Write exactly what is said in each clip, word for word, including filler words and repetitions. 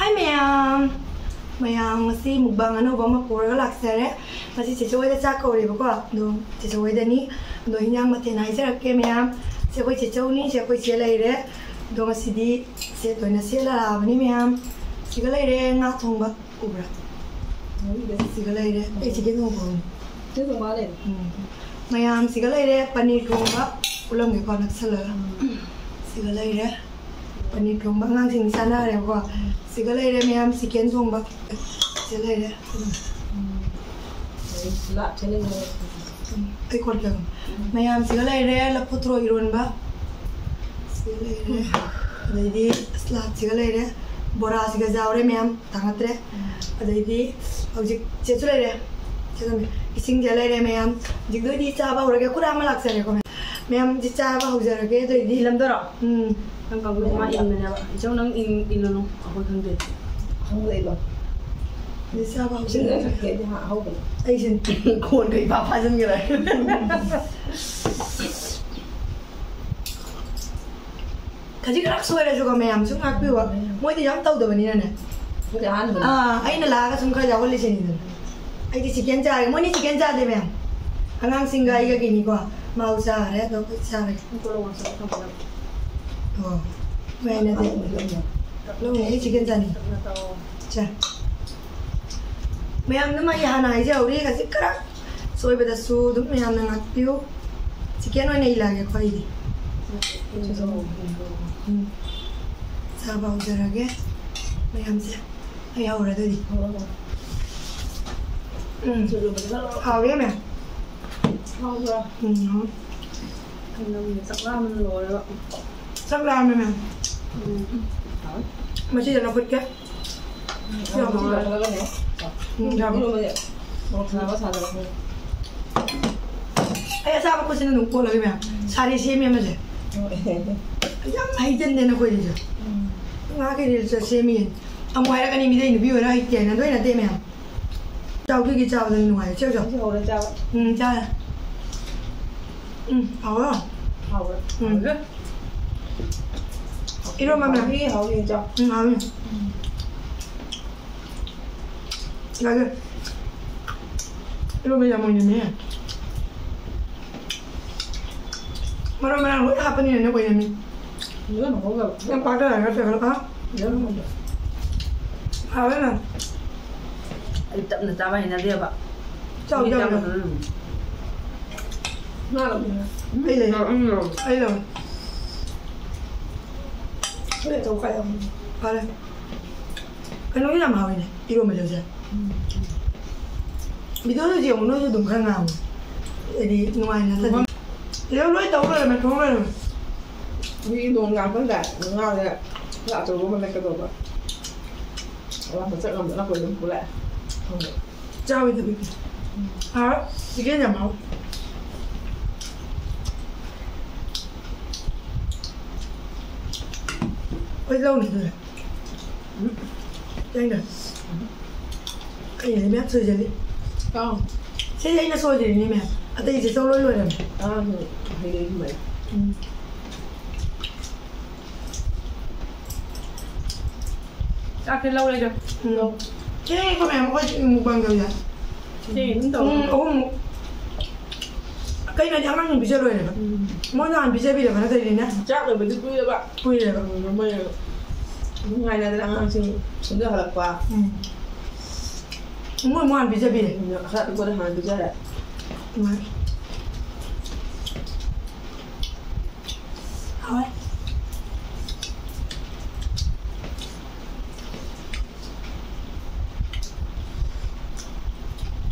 ꯍꯥꯏ ꯃꯌꯥꯝ, ꯃꯌꯥꯝ ꯉꯁꯤ mukbang ꯑꯅꯧꯕ ꯑꯃ ꯄꯨꯔꯒ ꯂꯥꯛꯆꯔꯦ꯫ ꯉꯁꯤ ꯆꯦꯆꯦ ꯍꯣꯏꯗ ꯆꯥꯛ ꯀꯧꯔꯦꯕꯀꯣ, ꯑꯗꯣ ꯆꯦꯆꯦ ꯍꯣꯏꯗꯅꯤ꯫ ꯑꯗꯣ ꯍꯤꯟꯖꯥꯡ ꯃꯊꯦꯜ ꯍꯥꯏꯖꯔꯛꯀꯦ ꯃꯌꯥꯝ꯫ ꯁꯦ ꯑꯩꯈꯣꯏ ꯆꯦꯆꯧꯅꯤ, ꯁꯦ ꯑꯩꯈꯣꯏ ꯆꯦ ꯂꯩꯔꯦ꯫ ꯑꯗꯣ ꯉꯁꯤꯗꯤ ꯁꯦꯠ ꯑꯣꯏꯅ ꯁꯦꯠꯂ ꯂꯥꯛꯑꯕꯅꯤ ꯃꯌꯥꯝ꯫ ꯁꯤꯒ ꯂꯩꯔꯦ ꯉꯥ ꯊꯣꯡꯕ꯫ ꯎꯕ꯭ꯔꯥ? ꯁꯤꯒ ꯂꯩꯔꯦ꯫ ꯑꯩ ꯆꯤꯀꯦꯟ ꯊꯣꯡꯕ ꯄꯨꯔꯛꯎꯅꯦ꯫ ꯆꯤꯀꯦꯟ ꯊꯣꯡꯕ ꯂꯩꯔꯦ꯫ ꯎꯝ꯫ ꯃꯌꯥꯝ ꯁꯤꯒ ꯂꯩꯔꯦ ꯄꯅꯤꯔ ꯊꯣꯡꯕ꯫ ꯎꯠꯂꯝꯒꯦꯀꯣ ꯅꯛꯁꯜꯂꯒ꯫ ꯎꯝ꯫ ꯁꯤꯒ ꯂꯩꯔꯦ꯫ ꯄꯅꯤꯔ ꯊꯣꯡꯕ ꯑꯉꯥꯡꯁꯤꯡ ꯆꯥꯅꯔꯦꯕꯀꯣ꯫ ꯎꯝ꯫ ꯁꯤꯒ ꯂꯩꯔꯦ ꯃꯌꯥꯝ ꯆꯤꯀꯦꯟ ꯊꯣꯡꯕ꯫ ꯁꯤꯒ ꯂꯩꯔꯦ꯫ ꯎꯝ꯫ ꯑꯗꯩ ꯁꯂꯥꯗ ꯁꯤꯒ ꯂꯩꯔꯦ꯫ ꯎꯝ꯫ ꯑꯩ ꯈꯣꯠꯀꯦ ꯑꯗꯨꯝ꯫ ꯎꯝ꯫ ꯃꯌꯥꯝ ꯁꯤꯒ ꯂꯩꯔꯦ ꯂꯐꯨ ꯊꯔꯣ ꯏꯔꯣꯟꯕ꯫ ꯁꯤꯒ ꯂꯩꯔꯦ꯫ ꯎꯝ꯫ ꯑꯗꯩꯗꯤ ꯁꯂꯥꯗ ꯁꯤꯒ ꯂꯩꯔꯦ꯫ ꯕꯣꯔꯥ ꯁꯤꯒ ꯌꯥꯎꯔꯦ ꯃꯌꯥꯝ꯫ ꯊꯥꯡꯒꯠꯇ꯭ꯔꯦ꯫ ꯎꯝ꯫ ꯑꯗꯩꯗꯤ ꯍꯧꯖꯤꯛ ꯆꯦꯁꯨ ꯂꯩꯔꯦ꯫ ꯆꯦ ꯊꯝꯃꯦ꯫ ꯏꯁꯤꯡꯁꯦ ꯂꯩꯔꯦ ꯃꯌꯥꯝ꯫ ꯍꯧꯖꯤꯛꯇ ꯑꯣꯏꯗꯤ ꯆꯥꯕ ꯍꯧꯔꯒꯦ꯫ ꯈꯨꯗꯥ ꯑꯃ ꯂꯥꯛꯆꯔꯦꯀꯣ ꯃꯌꯥꯝ꯫ ꯃꯌꯥꯝ ꯍꯧꯖꯤꯛ ꯆꯥꯕ ꯍꯧꯖꯔꯒꯦ꯫ ꯑꯗꯨ ꯑꯣꯏꯗꯤ ꯏꯜꯂꯝꯗꯣꯏꯔꯣ? ꯎꯝ꯫ ꯅꯪ ꯀꯥꯡꯕꯨ ꯃꯥ ꯏꯟꯕꯅꯦꯕ꯫ ꯏꯆꯧ ꯅꯪ ꯏꯟ-, ꯏꯜꯂꯨꯅꯨ꯫ ꯑꯩꯈꯣꯏ ꯈꯪꯗꯦ꯫ ꯈꯪꯗꯦ ꯑꯩꯗꯣ꯫ ꯍꯧꯖꯤꯛ ꯆꯥꯕ ꯏꯁꯤꯡ ꯍꯧꯖꯔꯒꯦ꯫ ꯂꯩꯔꯛꯀꯦ ꯑꯩꯗꯤ ꯍꯥ-, ꯍꯧꯕꯅꯦ꯫ ꯑꯩꯁꯦ ꯈꯣꯟꯒ ꯏꯐꯥ ꯐꯥꯖꯤꯟꯈ꯭ꯔꯦ꯫ ꯈꯖꯤꯛ ꯈꯔ ꯁꯣꯏꯔꯁꯨꯀꯣ ꯃꯌꯥꯝ ꯁꯨꯝ ꯉꯥꯛꯄꯤꯌꯨꯕ꯫ ꯃꯣꯏꯗꯤ ꯌꯥꯝ ꯇꯧꯗꯕꯅꯤꯅꯅꯦ꯫ ꯃꯣꯏꯗꯤ ꯑꯍꯥꯟꯕꯅꯤ꯫ ꯑꯥ, ꯑꯩꯅ ꯂꯥꯛꯑꯒ ꯁꯨꯝ ꯈꯔ ꯌꯥꯎꯍꯜꯂꯤꯁꯤꯅꯤꯗꯅ꯫ ꯑꯩꯗꯤ ꯆꯤꯀꯦꯟ ꯆꯥꯔꯒꯦ, ꯃꯣꯏꯅꯤ ꯆꯤꯀꯦꯟ ꯆꯥꯗꯦ ꯃꯌꯥꯝ꯫ ꯑꯉꯥꯡꯁꯤꯡꯒ ꯑꯩꯒꯒꯤꯅꯤꯀꯣ꯫ ꯃꯥꯎ ꯆꯥꯔꯦ, ꯑꯗꯣ ꯑꯩꯈꯣꯏ ꯆꯥꯔꯒꯦ꯫ ꯑꯣ, ꯃꯣꯏ ꯍꯩꯅꯗꯦ꯫ ꯂꯧꯅꯦ, ꯑꯩ ꯆꯤꯀꯦꯟ ꯆꯥꯅꯤꯡꯉꯦ꯫ ꯆꯥ꯫ ꯃꯌꯥꯝꯗꯨ ꯃꯥꯒꯤ ꯍꯥꯟꯅ ꯍꯥꯏꯖꯍꯧꯔꯤ, ꯈꯖꯤꯛ ꯈꯔ ꯁꯣꯏꯕꯗꯁꯨ ꯑꯗꯨꯝ ꯃꯌꯥꯝꯅ ꯉꯥꯛꯄꯤꯌꯨ꯫ ꯆꯤꯀꯦꯟ ꯑꯣꯏꯅ ꯏꯜꯂꯛꯑꯒꯦꯀꯣ ꯑꯩꯗꯤ꯫ ꯎꯝ꯫ ꯆꯥꯕ ꯍꯧꯖꯔꯒꯦ ꯃꯌꯥꯝꯁꯦ꯫ ꯑꯩ ꯍꯧꯔꯦ ꯑꯗꯨꯗꯤ꯫ ꯎꯝ꯫ ꯍꯥꯎꯔꯦ ꯃꯌꯥꯝ꯫ ꯍꯥꯎꯕ꯭ꯔꯥ? ꯎꯝ, ꯍꯥꯎꯔꯦ꯫ ꯀꯩꯅꯣ, ꯆꯥꯛ ꯂꯥꯝꯕꯅ ꯂꯣꯏꯔꯦꯕ꯫ ꯆꯥꯛ ꯂꯥꯝꯃꯦ ꯃꯌꯥꯝ꯫ ꯎꯝ꯫ ꯍꯥꯎꯔꯦ꯫ ꯃꯁꯤꯗ ꯂꯧꯈꯠꯀꯦ꯫ ꯎꯝ, ꯌꯥꯝ ꯍꯥꯎꯔꯦ꯫ ꯂꯧꯈꯠꯂꯒꯅꯦ꯫ ꯎꯝ, ꯌꯥꯝ ꯏꯔꯣꯟꯕꯁꯦ ꯃꯣꯔꯣꯛ ꯁꯥꯕ ꯁꯥꯗꯕ ꯈꯪꯗꯦ꯫ ꯑꯩ ꯑꯆꯥꯕ ꯈꯨꯠꯁꯤꯅ ꯑꯗꯨꯝ ꯀꯣꯠꯂꯒꯦ ꯃꯌꯥꯝ꯫ ꯁꯥꯔꯤ ꯁꯦꯝꯃꯦ ꯑꯃꯁꯦ꯫ ꯍꯣꯏ꯫ ꯌꯥꯝ ꯍꯩꯖꯟꯗꯦ ꯅꯈꯣꯏꯗꯨꯁꯨ꯫ ꯎꯝ꯫ ꯉꯥ ꯀꯩ reels ꯁꯦꯝꯃꯤ꯫ ꯑꯃꯨꯛ ꯍꯥꯏꯔꯛꯀꯅꯤ ꯃꯤꯗꯩ ꯅꯨꯄꯤ ꯑꯣꯏꯔ ꯍꯩꯇꯦ ꯍꯥꯏꯅ꯫ ꯑꯗꯨ ꯅꯠꯇꯦ ꯃꯌꯥꯝ꯫ ꯆꯥꯎꯈꯤꯒꯤ ꯆꯥꯕꯗ ꯅꯨꯡꯉꯥꯏ꯫ ꯆꯦ ꯆꯧ꯫ ꯑꯩꯁꯨ ꯍꯧꯔꯦ ꯆꯥꯕ꯫ ꯎꯝ, ꯆꯥꯔꯦ꯫ ꯎꯝ, ꯍꯥꯎꯔꯣ? ꯍꯥꯎꯔꯦ꯫ ꯎꯝ꯫ ꯍꯥꯎꯔꯦ꯫ ꯏꯔꯣꯝꯕ ꯃꯌꯥꯝ꯫ ꯍꯥꯎꯅꯤ, ꯍꯥꯎꯅꯤ, ꯆꯥꯎ꯫ ꯎꯝ, ꯍꯥꯎꯅꯤ꯫ ꯎꯝ꯫ ꯌꯥꯗꯦ꯫ ꯏꯔꯣꯟꯕ ꯌꯥꯝ ꯑꯣꯏꯅꯝꯃꯦ꯫ ꯃꯔꯣꯏ ꯃꯔꯥꯡ ꯂꯣꯏ ꯍꯥꯞꯄꯅꯤꯅꯅꯦ ꯑꯣꯏꯅꯝꯃꯤ꯫ ꯂꯣꯏꯅ ꯍꯧꯒꯠꯂꯦ꯫ ꯌꯥꯝ ꯄꯥꯛꯊꯔꯒ ꯇꯧꯔꯒ꯫ ꯂꯣꯏꯅ ꯍꯧꯒꯠꯂꯦ꯫ ꯍꯥꯎꯋꯦ ꯃꯌꯥꯝ꯫ ꯑꯩ ꯇꯞꯅ ꯆꯥꯕ ꯍꯩꯅꯗꯦꯕ꯫ ꯆꯥꯎ, ꯃꯤ ꯆꯥꯎ, ꯆꯥꯕ ꯆꯥꯎ꯫ ꯎꯝ꯫ ꯉꯥ ꯂꯧꯒꯦ꯫ ꯑꯩ ꯂꯩ꯫ ꯎꯝ꯫ ꯑꯩ ꯂꯧ꯫ ꯍꯣꯏ, ꯆꯧ ꯀꯥꯏ ꯌꯥꯎꯕꯅꯣ? ꯐꯔꯦ꯫ ꯀꯩꯅꯣꯒꯤ ꯌꯥꯝ ꯍꯥꯎꯋꯤꯅꯦ, ꯏꯔꯣꯝꯕꯗꯁꯦ꯫ ꯎꯝ꯫ ꯚꯤꯗꯤꯑꯣꯗꯁꯨ ꯌꯦꯡꯉꯨ, ꯅꯣꯏꯁꯨ ꯑꯗꯨꯝ ꯈꯔ ꯉꯥꯡꯉꯨ꯫ ꯍꯥꯏꯗꯤ ꯅꯨꯡꯉꯥꯏꯅ ꯅꯠꯇ꯭ꯔꯗꯤ꯫ ꯎꯝ꯫ ꯌꯦꯔꯨꯝ ꯂꯣꯏ ꯇꯧ ꯂꯩꯔꯝꯃꯦ, ꯊꯣꯡ ꯂꯩꯔꯝꯃꯦ꯫ ꯃꯤ ꯅꯣꯡ ꯌꯥꯝ ꯀꯟꯗ ꯉꯥꯁꯦ ꯈꯔ ꯑꯆꯧꯕ ꯑꯃ ꯂꯩꯔꯛꯀꯗꯧꯕ꯫ ꯑꯋꯥꯡꯕ ꯆꯠ ꯉꯝꯗꯅ ꯑꯩꯈꯣꯏ ꯑꯗꯨꯝ ꯄꯨꯔꯛꯑꯦ꯫ ꯆꯥꯎꯋꯤꯗ ꯄꯤꯛꯄꯤ꯫ ꯍꯥꯎꯋꯦ꯫ ꯆꯤꯀꯟ ꯌꯥꯝ ꯍꯥꯎꯋꯦ꯫ ꯑꯩ ꯂꯧꯅꯤ ꯑꯗꯨꯗꯤ꯫ ꯎꯝ꯫ ꯌꯥꯏꯅ꯫ ꯑꯩꯅ ꯃꯌꯥꯝ ꯁꯣꯏꯖꯜꯂꯤ꯫ ꯑꯥ꯫ ꯁꯤꯗꯤ ꯑꯩꯅ ꯁꯣꯏꯗ꯭ꯔꯤꯅꯤ ꯃꯌꯥꯝ꯫ ꯑꯇꯩꯁꯦ ꯆꯧ ꯂꯣꯏ ꯂꯣꯏꯔꯝꯃꯦ꯫ ꯑꯉꯥꯡꯁꯤꯡ ꯍꯩꯅꯩ ꯁꯨꯃꯥꯏꯅ꯫ ꯎꯝ꯫ ꯆꯥꯛꯁꯦ ꯂꯧꯔꯦꯗ꯫ ꯎꯝ꯫ ꯊꯦꯡꯉꯦꯀꯣ ꯃꯌꯥꯝ, ꯑꯩꯈꯣꯏ ꯃꯨꯛꯕꯥꯡ ꯇꯧꯔꯤꯁꯦ꯫ ꯊꯦꯡꯉꯦ ꯑꯗꯨꯝ ꯇꯧꯔꯦ꯫ ꯄꯨꯡ ꯑꯍꯨꯝꯃꯨꯛ꯫ ꯀꯩꯅꯣꯗꯤ ꯑꯉꯥꯡꯁꯤꯡ ꯄꯤꯖ ꯂꯣꯏꯔꯦꯕ꯫ ꯎꯝ꯫ ꯃꯣꯏꯅ ꯍꯥꯟꯅ ꯄꯤꯖꯕꯤꯔꯕ ꯅꯠꯇ꯭ꯔꯗꯤꯅꯦ꯫ ꯆꯥꯛ ꯂꯣꯏꯕꯗꯤ ꯀꯨꯏꯔꯕ꯫ ꯀꯨꯏꯔꯦꯕ꯫ ꯎꯝ, ꯃꯣꯏ ꯑꯗꯨꯝ ꯉꯥꯏꯅꯗꯅ ꯑꯉꯥꯡꯁꯤꯡ ꯁꯣꯝꯗ ꯍꯜꯂꯛꯄ꯫ ꯎꯝ꯫ ꯃꯣꯏ ꯃꯣꯏ ꯍꯥꯟꯅ ꯄꯤꯖꯕꯤꯔꯦ꯫ ꯎꯝ, ꯈꯔ ꯑꯇꯣꯞꯄꯗ ꯍꯥꯟꯅ ꯄꯤꯖꯔꯦ꯫ ꯎꯝ꯫ ꯍꯥꯎꯋꯦ꯫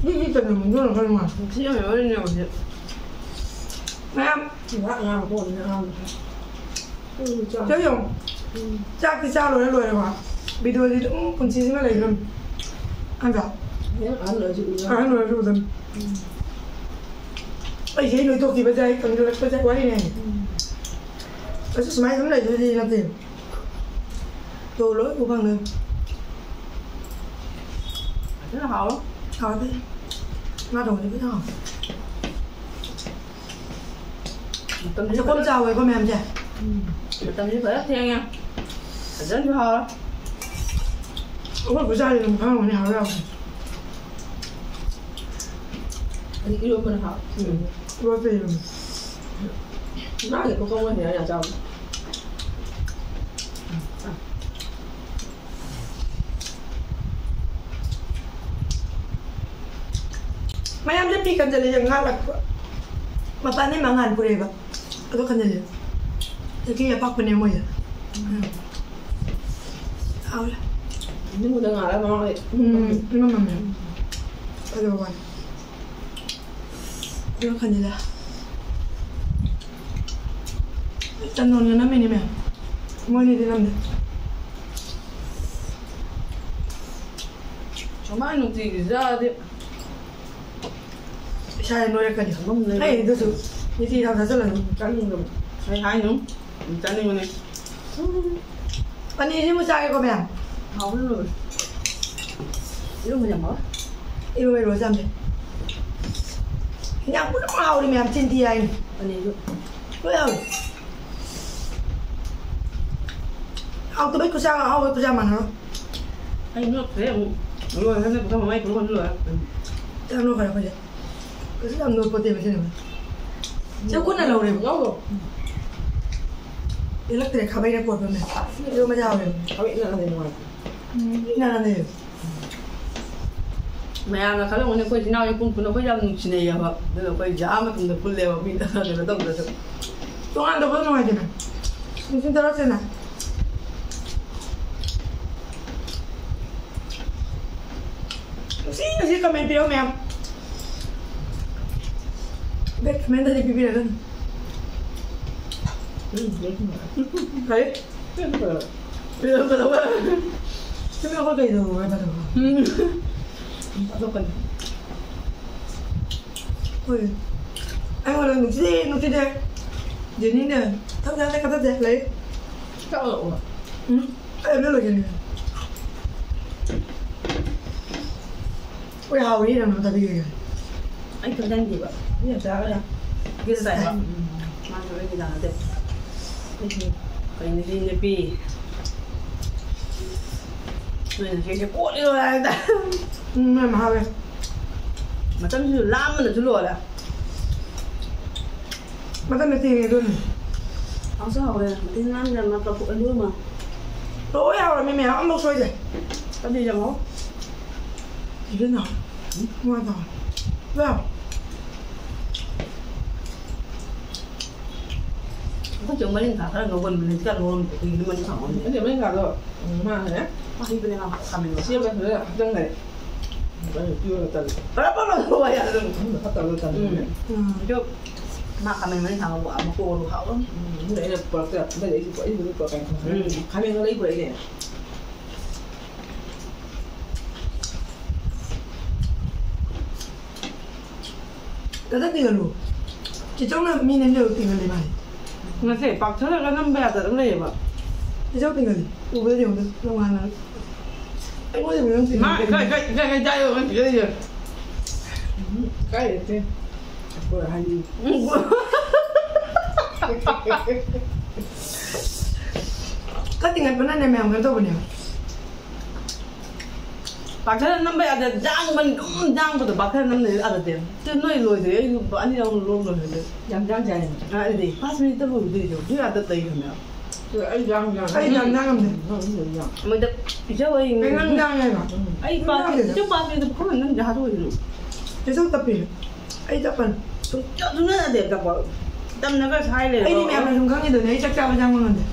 ꯃꯤ ꯃꯤ ꯆꯠꯅꯕ ꯃꯨꯟꯗꯣꯏꯅ ꯈꯔ ꯅꯨꯡꯉꯥꯏ꯫ ꯁꯤ ꯌꯥꯝ ꯌꯥꯎꯔꯤꯅꯦ ꯍꯧꯖꯤꯛ꯫ ꯃꯌꯥꯝ꯫ ꯉꯥꯏꯍꯥꯛ ꯉꯥꯏꯍꯥꯛ ꯀꯣꯟꯅ ꯉꯥꯏꯍꯥꯛ꯫ ꯎꯝ, ꯆꯥ꯫ ꯆꯦ ꯌꯦꯡꯉꯨ꯫ ꯎꯝ꯫ ꯆꯥꯛꯇꯤ ꯆꯥ ꯂꯣꯏꯔ ꯂꯣꯏꯔꯦꯀꯣ꯫ ꯚꯤꯗꯤꯑꯣꯗꯤ ꯑꯗꯨꯝ ꯄꯨꯟꯁꯤꯁꯤꯃ ꯂꯩꯈ꯭ꯔꯅꯤ꯫ ꯅꯠꯇ꯭ꯔꯥ? ꯍꯌꯦꯡ ꯑꯍꯜ ꯑꯣꯏꯔꯁꯨ ꯎꯅ-, ꯑꯍꯜ ꯑꯣꯏꯔꯁꯨ ꯑꯗꯨꯝ꯫ ꯎꯝ꯫ ꯑꯩꯁꯦ ꯅꯣꯏꯊꯣꯛꯈꯤꯕꯁꯦ ꯑꯩ ꯀꯪꯁꯤꯜꯂꯛꯄꯁꯦ ꯋꯥꯔꯤꯅꯦ꯫ ꯎꯝ꯫ ꯑꯩꯁꯨ ꯁꯨꯃꯥꯏꯅ ꯑꯗꯨꯝ ꯂꯩꯗꯣꯏꯗꯤ ꯅꯠꯇꯦ꯫ ꯇꯣ ꯂꯣꯏ ꯎ ꯐꯪꯉꯦ꯫ ꯐꯖꯅ ꯍꯥꯎꯋꯦ꯫ ꯍꯥꯎꯋꯦ꯫ ꯉꯥ ꯊꯣꯡꯕꯗꯤ ꯐꯖꯅ ꯍꯥꯎꯋꯦ꯫ ꯃꯇꯝꯁꯤ ꯆꯥꯛꯈꯨꯝ ꯐꯖꯅ ꯆꯥꯎꯋꯦꯀꯣ ꯃꯌꯥꯝꯁꯦ꯫ ꯎꯝ꯫ ꯃꯇꯝꯁꯤ ꯐꯖꯅ ꯊꯦꯡꯉꯦ꯫ ꯐꯖꯅꯁꯨ ꯍꯥꯎꯔꯦ꯫ ꯑꯩꯈꯣꯏ ꯈꯨꯠꯁꯥꯁꯦ ꯑꯗꯨꯝ ꯈꯪꯉꯝꯒꯅꯤ ꯍꯥꯎꯕ ꯌꯥꯎꯕꯁꯦ꯫ ꯑꯗꯤ ꯏꯔꯣꯟꯕꯅ ꯍꯥꯎ꯫ ꯎꯝ꯫ ꯏꯔꯣꯟꯕ ꯏꯔꯣꯟꯕ꯫ ꯉꯥꯒꯤ ꯈꯨꯊꯣꯡ ꯑꯣꯏꯅ ꯌꯥꯝ ꯆꯥꯎ꯫ ꯃꯌꯥꯝꯁꯦ ꯄꯤ ꯀꯟꯖꯜꯂꯦ, ꯉꯥ ꯂꯥꯛꯄ꯫ ꯃꯄꯥꯟꯗꯩ ꯃꯉꯥꯜ ꯄꯨꯔꯛꯑꯦꯕ꯫ ꯑꯗꯣ ꯀꯟꯖꯜꯂꯦ꯫ ꯇꯦꯛꯀꯤ ꯑꯄꯥꯛꯄꯅꯦ ꯃꯣꯏꯁꯦ꯫ ꯎꯝ꯫ ꯍꯥꯎꯔꯦ꯫ ꯏꯃꯨꯡꯗ ꯉꯥꯜꯂꯒ ꯃꯃꯥꯡꯗꯩ ꯎꯝ, ꯏꯃꯝ ꯃꯝꯃꯦ꯫ ꯐꯖꯕ ꯋꯥꯅꯤ꯫ ꯑꯗꯨꯒ ꯀꯟꯖꯜꯂꯦ꯫ ꯆꯟꯗꯣꯟꯒ ꯅꯝꯃꯤꯅꯦ ꯃꯌꯥꯝ꯫ ꯃꯣꯏꯅꯤꯗꯤ ꯅꯝꯗꯦ꯫ ꯁꯨꯃꯥꯏ ꯅꯨꯡꯇꯤꯒꯤ ꯆꯥꯔꯗꯤ ꯏꯁꯥ ꯅꯣꯏꯔꯛꯀꯅꯤ꯫ ꯑꯗꯨꯝ ꯅꯣꯏꯔꯛꯀꯅꯤ꯫ ꯑꯩ ꯑꯗꯨꯁꯨ ꯅꯤꯇꯤ ꯊꯥꯎ ꯆꯥꯁꯤꯜꯂꯁꯨ ꯆꯥꯅꯤꯡꯗꯕ꯫ ꯑꯩ ꯍꯥꯏꯅꯨ, ꯑꯗꯨꯝ ꯆꯥꯅꯤꯡꯕꯅꯦ꯫ ꯄꯅꯤꯔꯁꯤꯃ ꯆꯥꯒꯦꯀꯣ, ꯃꯌꯥꯝ꯫ ꯍꯥꯎꯕꯅ ꯂꯣꯏꯔꯦ꯫ ꯏꯔꯣꯟꯕ ꯌꯥꯝ ꯍꯥꯎꯋꯦ꯫ ꯏꯔꯣꯟꯕ ꯏꯔꯣꯟꯕ ꯆꯥꯝꯗꯦ꯫ ꯌꯥꯝ ꯄꯨꯝꯅꯃꯛ ꯍꯥꯎꯔꯤ, ꯃꯌꯥꯝ꯫ ꯆꯤꯟ ꯊꯤ ꯍꯥꯏꯅꯤ꯫ ꯄꯅꯤꯔꯁꯨ꯫ ꯂꯣꯏ ꯍꯥꯎꯋꯤ꯫ ꯍꯥꯎꯇꯕꯩ ꯈꯨꯆꯥ, ꯍꯥꯎꯕꯩ ꯈꯨꯆꯥ ꯃꯥꯟꯅꯔꯣꯏ꯫ ꯑꯩ ꯅꯣꯠꯈ꯭ꯔꯦ ꯑꯃꯨꯛ꯫ ꯂꯣꯏꯔꯦ, ꯍꯟꯗꯛ ꯄꯨꯈꯝ ꯃꯃꯥꯏ ꯄꯨꯈꯝ ꯂꯣꯏꯔꯦ꯫ ꯆꯥꯛ ꯅꯣꯠꯈ꯭ꯔꯦ ꯑꯩꯈꯣꯏꯁꯦ꯫ ꯀꯩꯁꯨ ꯌꯥꯝ ꯅꯣꯠꯄꯣꯠꯇꯦ ꯃꯁꯤꯅ꯫ ꯁꯤ ꯈꯨꯠꯅ ꯂꯧꯔꯦꯕ꯫ ꯂꯧꯔꯣ꯫ ꯄꯦꯜꯂꯛꯇ꯭ꯔꯦ, ꯈꯥꯕꯩꯅ ꯀꯣꯠꯄꯅꯦ꯫ ꯏꯔꯣꯟꯕ ꯌꯥꯎꯔꯦꯕ꯫ ꯈꯥꯕꯩ ꯏꯟꯅꯔꯗꯤ ꯅꯨꯡꯉꯥꯏꯇꯦ꯫ ꯎꯝ, ꯏꯟꯅꯔꯗꯤ꯫ ꯃꯌꯥꯝꯅ ꯈꯜꯂꯝꯒꯅꯤ ꯑꯩꯈꯣꯏ ꯏꯆꯤꯟ ꯏꯅꯥꯎ ꯏꯄꯨꯟ ꯄꯨꯟꯅ ꯑꯩꯈꯣꯏ ꯌꯥꯝ ꯅꯨꯡꯁꯤꯅꯩꯌꯦꯕ꯫ ꯑꯗꯨꯅ ꯑꯩꯈꯣꯏ ꯖꯥ ꯃꯇꯝꯗ ꯄꯨꯜꯂꯦꯕ ꯃꯤꯗ ꯀꯩꯅꯣ ꯇꯧꯗ꯭ꯔꯁꯨ꯫ ꯇꯣꯉꯥꯟ ꯇꯧꯕ ꯅꯨꯡꯉꯥꯏꯇꯦꯅ꯫ ꯅꯨꯡꯁꯤꯅ ꯇꯧꯔꯛꯁꯦꯅ꯫ ꯅꯨꯡꯁꯤ ꯅꯨꯡꯁꯤ comment ꯄꯤꯔꯛꯑꯣ ꯃꯌꯥꯝ꯫ Bad comment ꯗꯗꯤ ꯄꯤꯕꯤꯔꯛꯀꯅꯨ꯫ ꯎꯝ, ꯐꯩ꯫ ꯄꯤꯔꯛꯀꯗꯧꯕ꯫ ꯄꯤꯔꯛꯄ ꯀꯩꯗꯧꯕ ꯍꯥꯏꯕꯗꯧꯕ꯫ ꯎꯝ꯫ ꯊꯥꯗꯣꯛꯀꯅꯤ꯫ ꯍꯣꯏ꯫ ꯑꯩꯉꯣꯟꯗ ꯅꯨꯡꯁꯤꯗꯦ, ꯅꯨꯡꯁꯤꯗꯦ꯫ ꯖꯦꯅꯤꯅꯦ, ꯊꯛ ꯊꯛ ꯊꯛ ꯊꯛ ꯂꯩ꯫ ꯆꯥꯛ ꯂꯧꯔꯛꯑꯣ꯫ ꯎꯝ꯫ ꯑꯩ ꯑꯝꯇ ꯂꯣꯏꯁꯤꯟꯒꯦ꯫ ꯍꯣꯏ, ꯍꯥꯎꯋꯤ, ꯅꯪ ꯑꯝꯇ ꯄꯤꯒꯦ꯫ ꯑꯩ ꯈꯪꯖꯟꯗꯦꯕ꯫ ꯃꯤ ꯌꯥꯝ ꯆꯥꯔꯒ ꯌꯥꯝ ꯒꯦꯁ ꯇꯥꯏꯕ꯫ ꯎꯝ꯫ ꯃꯥꯁꯨ ꯑꯩꯒꯤ ꯆꯥꯟꯅꯗꯦ꯫ ꯑꯩꯁꯨ ꯀꯩꯅꯣꯗꯤ ꯅꯨꯄꯤ꯫ ꯅꯣꯏꯅ ꯁꯤꯁꯦ ꯀꯣꯠꯂꯤꯔꯣ ꯍꯥꯏꯕꯗ꯫ ꯎꯝ, ꯌꯥꯝ ꯍꯥꯎꯋꯦ꯫ ꯃꯇꯝꯁꯤꯁꯨ ꯂꯥꯝꯕꯅꯁꯨ ꯂꯣꯏꯔꯦ꯫ ꯃꯇꯝꯗ ꯊꯦꯡꯉꯦ ꯑꯗꯨꯅ꯫ ꯍꯥꯎꯁꯨ ꯍꯥꯎꯔꯦ꯫ ꯃꯇꯤꯟ ꯂꯥꯝꯗꯅ ꯃꯀꯛ ꯑꯂꯨ ꯑꯃ꯫ ꯂꯣꯏ ꯍꯥꯎꯔꯝꯃꯤ ꯃꯌꯥꯝ ꯑꯃꯐꯥꯎ ꯁꯣꯏꯗꯦ꯫ ꯑꯗꯨ ꯌꯦꯡꯉꯣ꯫ ꯁꯤꯗꯅ ꯅꯨꯡꯉꯥꯏꯇꯕ꯫ ꯂꯥꯎ꯫ ꯑꯩꯈꯣꯏ ꯆꯦ ꯃꯔꯤꯡꯈꯥ ꯈꯔ ꯂꯧꯒꯟꯕꯅꯦ꯫ ꯍꯧꯖꯤꯛꯀꯥꯟ ꯂꯧꯔꯝꯗ꯭ꯔꯦ꯫ ꯀꯩꯒꯤꯅꯣ ꯃꯔꯤꯡꯈꯥꯗꯣ? ꯑꯗꯨ ꯃꯔꯤꯡꯈꯥꯗꯣ, ꯎꯝ, ꯃꯥꯅꯅꯦ꯫ ꯃꯍꯤꯗꯨꯅꯦ ꯃꯥ ꯈꯥꯃꯦꯟ ꯁꯦꯝꯕ ꯈꯔ ꯍꯥꯞꯆꯟꯈ꯭ꯔꯦ꯫ ꯑꯗꯨ ꯄꯤꯕꯒ ꯇꯜꯂꯦ꯫ ꯐꯔꯦ, ꯐꯔꯦ, ꯐꯔꯦ, ꯋꯥ ꯌꯥꯗꯕꯅꯤ꯫ ꯎꯝ, ꯐꯠꯇꯕꯗꯣ ꯇꯜꯂꯦ꯫ ꯎꯝ꯫ ꯎꯝ꯫ ꯑꯗꯣ ꯃꯥ ꯈꯥꯃꯦꯟ ꯃꯔꯤꯡꯈꯥ ꯃꯀꯨ ꯍꯥꯎꯕꯅꯤ꯫ ꯎꯝ, ꯑꯗꯨꯅ ꯑꯩꯅ ꯄꯨꯔꯛꯇ-, ꯑꯗꯨꯅ ꯑꯩꯁꯨ, ꯑꯩꯁꯨ ꯄꯨꯔꯛꯀꯥꯟ ꯈꯪꯉꯦ꯫ ꯎꯝ꯫ ꯈꯥꯃꯦꯟꯒ ꯂꯩꯕ꯭ꯔꯥ ꯑꯩꯅꯦ? ꯀꯗꯥ ꯇꯤꯡꯍꯜꯂꯨ? ꯆꯦꯆꯧꯅ ꯃꯤꯅ ꯅꯦꯔꯣ ꯇꯤꯡꯍꯜꯂꯤ ꯃꯥꯗꯤ꯫ ꯅꯠꯇꯦ, ꯄꯥꯛꯊꯔꯒ ꯅꯝꯕ ꯌꯥꯗꯕ ꯑꯃ ꯂꯩꯌꯦꯕ꯫ ꯆꯦꯆꯧ ꯇꯤꯡꯍꯜꯂꯤ꯫ ꯎꯕꯗ ꯌꯦꯡꯉꯨꯗ, ꯅꯣꯡꯉꯥꯟꯅ꯫ ꯑꯩꯉꯣꯟꯗ ꯌꯦꯡꯉꯨ, ꯅꯪ ꯃꯥ ꯇꯤꯡꯍꯜꯂꯤ꯫ ꯏꯀꯥꯏ, ꯏꯀꯥꯏ, ꯏꯀꯥꯏ, ꯏꯀꯥꯏ ꯆꯥꯏꯌꯣ, ꯅꯪ ꯇꯤꯡꯍꯜꯂꯤꯁꯦ꯫ ꯎꯝ, ꯏꯀꯥꯏ ꯂꯩꯇꯦ꯫ ꯑꯩꯈꯣꯏ ꯍꯥꯏꯗꯤ꯫ ꯀꯇꯤꯡ ꯍꯥꯏꯄꯅꯅꯦ ꯃꯌꯥꯝ ꯀꯩꯅꯣ ꯇꯧꯕꯅꯦꯕ꯫ ꯄꯥꯛꯊꯅ ꯅꯝꯕ ꯌꯥꯗꯦ, ꯌꯥꯡꯕꯅꯤ, ꯑꯗꯨꯝ ꯌꯥꯡꯕꯗꯣ ꯄꯥꯛꯊꯅ ꯅꯝꯅ ꯌꯥꯗꯦ꯫ ꯁꯤ ꯅꯣꯏ ꯂꯣꯏꯗ꯭ꯔꯤ, ꯑꯩ ꯑꯅꯤꯔꯛ ꯑꯍꯨꯝ ꯂꯣꯏ ꯂꯣꯏꯍꯜꯂꯦ꯫ ꯌꯥꯝ ꯌꯥꯡ ꯌꯥꯏ꯫ ꯑ, ꯑꯩꯗꯤ ꯐꯥꯁ ꯃꯤꯅꯤꯠꯇ ꯂꯣꯏꯗꯣꯏꯗꯣ, ꯑꯗꯨ ꯌꯥꯗ ꯇꯩ ꯊꯝꯃꯦ꯫ ꯑꯩ ꯌꯥꯡ ꯌꯥꯡ꯫ ꯑꯩ ꯌꯥꯡ ꯌꯥꯡꯉꯝꯗꯦ꯫ ꯎꯝ, ꯎꯝ, ꯎꯝ, ꯌꯥꯡ꯫ ꯃꯣꯏꯗ ꯏꯆꯧ ꯑꯩ ꯀꯩ ꯅꯪ ꯌꯥꯡꯉꯦꯕ? ꯑꯩ ꯄꯥ-, ꯌꯥꯡꯗꯦꯗ꯫ ꯏꯆꯧ ꯄꯥꯝꯃꯦꯗ ꯈꯣꯡꯅ ꯅꯝꯗꯦ ꯍꯥꯠꯇꯣꯛꯑꯣꯏꯗꯣ꯫ ꯏꯆꯧ ꯇꯞꯄꯤ꯫ ꯑꯩ ꯇꯞꯄꯅꯤ꯫ ꯁꯨꯡꯇꯞ ꯁꯨꯡꯇꯞ ꯇꯞꯄ꯫ ꯇꯝꯅꯕ ꯁꯥꯏ ꯂꯩꯔꯕ꯫ ꯑꯩꯗꯤ ꯃꯌꯥꯝꯅ ꯁꯨꯝ ꯈꯪꯉꯤꯗꯨꯅꯦ, ꯑꯩ ꯆꯥꯛ ꯆꯥꯕ ꯆꯥꯡꯕ ꯉꯝꯗꯦ꯫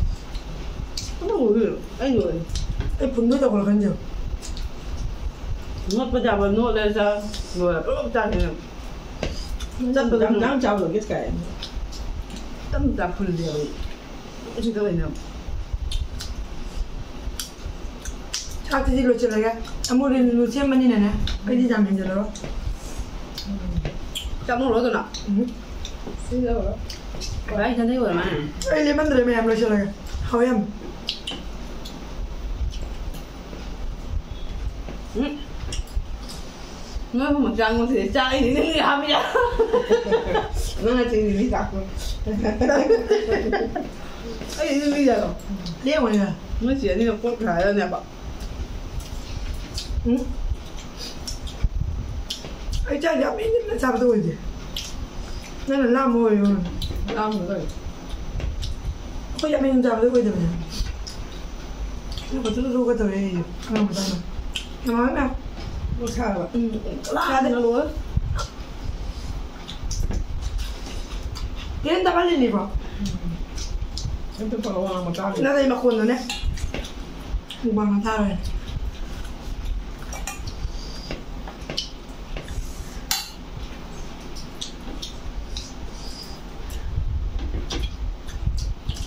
ꯑꯗꯨ ꯑꯣꯏꯔꯣꯏ꯫ ꯑꯩ ꯂꯣꯏꯔꯦ꯫ ꯑꯩ ꯐꯨꯟꯗꯣꯏ ꯇꯧꯈ꯭ꯔꯀꯥꯟꯁꯤꯗ꯫ ꯅꯣꯠꯄ ꯌꯥꯕ ꯅꯣꯠꯂꯦ ꯆꯥ꯫ ꯂꯣꯏꯔꯦ꯫ ꯄꯨꯂꯞ ꯆꯥꯈ꯭ꯔꯦ꯫ ꯆꯠꯄꯗ ꯌꯥꯝ ꯌꯥꯝ ꯆꯥꯕꯗꯣ ꯒꯦꯁ ꯀꯥꯏ꯫ ꯇꯞ ꯇꯞ ꯐꯨꯜꯂꯦꯕ ꯑꯩ꯫ ꯁꯤꯗ ꯑꯣꯏꯅ꯫ ꯆꯥꯛꯁꯤꯗꯤ ꯂꯣꯏꯁꯤꯜꯂꯒꯦ꯫ ꯑꯃꯨꯛ ꯔꯤꯜ ꯅꯨꯡ ꯁꯦꯝꯕꯅꯤꯅꯅꯦ, ꯑꯩꯗꯤ ꯌꯥꯝ ꯍꯦꯟꯖꯜꯂꯔꯣꯏ꯫ ꯆꯥꯃꯨꯛ ꯂꯧꯗꯅ꯫ ꯎꯝ꯫ ꯁꯤ ꯂꯧꯔꯣ꯫ ꯚꯥꯏ, ꯏꯊꯟꯗꯩ ꯑꯣꯏꯔ ꯃꯥꯜꯂꯦ꯫ ꯑꯩ ꯂꯦꯝꯃꯟꯗ꯭ꯔꯦ ꯃꯌꯥꯝ ꯂꯣꯏꯁꯤꯜꯂꯒꯦ꯫ ꯍꯥꯎꯋꯦ ꯌꯥꯝ꯫ ꯎꯝ꯫ ꯅꯣꯏ ꯑꯍꯨꯝꯃꯛ ꯆꯥ ꯉꯝꯗ꯭ꯔꯦ꯫ ꯆꯥ ꯑꯩꯗꯤ ꯅꯪꯒꯤ ꯍꯥꯞꯄ ꯌꯥ-, ꯅꯪꯅ ꯆꯤꯅꯤ ꯃꯤ ꯆꯥꯛꯄ꯫ ꯑꯩꯗꯤ ꯅꯪꯒꯤ ꯌꯥꯔꯣ? ꯂꯦꯝꯃꯣꯏꯅ꯫ ꯅꯣꯏ ꯆꯦ ꯑꯅꯤꯅ ꯄꯣꯠ ꯈꯥꯏꯔꯅꯦꯕ꯫ ꯎꯝ꯫ ꯑꯩ ꯆꯥꯛ ꯌꯥꯝ ꯏꯪꯅ ꯆꯥꯕꯗꯣ ꯑꯣꯏꯗꯦ꯫ ꯅꯪꯅ ꯂꯥꯝꯕ ꯑꯣꯏꯔꯣ꯫ ꯂꯥꯝꯕꯗꯣ ꯑꯣꯏ꯫ ꯑꯩꯈꯣꯏ ꯌꯥꯝ ꯏꯪꯅ ꯆꯥꯕꯗꯣ ꯑꯣꯏꯗꯕꯅꯦ꯫ ꯑꯗꯨꯒ ꯆꯨꯔꯨ ꯆꯨꯔꯨꯒ ꯇꯧꯔꯦ ꯑꯩꯁꯦ ꯑꯉꯥꯡ ꯃꯆꯥꯅ꯫ ꯃꯃꯥꯅ ꯃꯣꯔꯣꯛ ꯁꯥꯔꯕ? ꯎꯝ꯫ ꯌꯥꯗꯦ꯫ ꯂꯥꯝꯕꯅ ꯂꯣꯏꯔꯦ꯫ ꯀꯦꯟ ꯇꯥꯍꯜꯂꯤꯅꯤꯀꯣ꯫ ꯎꯝ꯫ ꯑꯝꯇ ꯄꯥꯎ ꯋꯥ ꯉꯥꯡꯕ ꯇꯥꯗꯦ꯫ ꯅꯠꯇꯦ, ꯃꯈꯣꯟꯗꯨꯅꯦ꯫ ꯃꯨꯛꯕꯥꯡ ꯊꯥꯔꯣꯏ꯫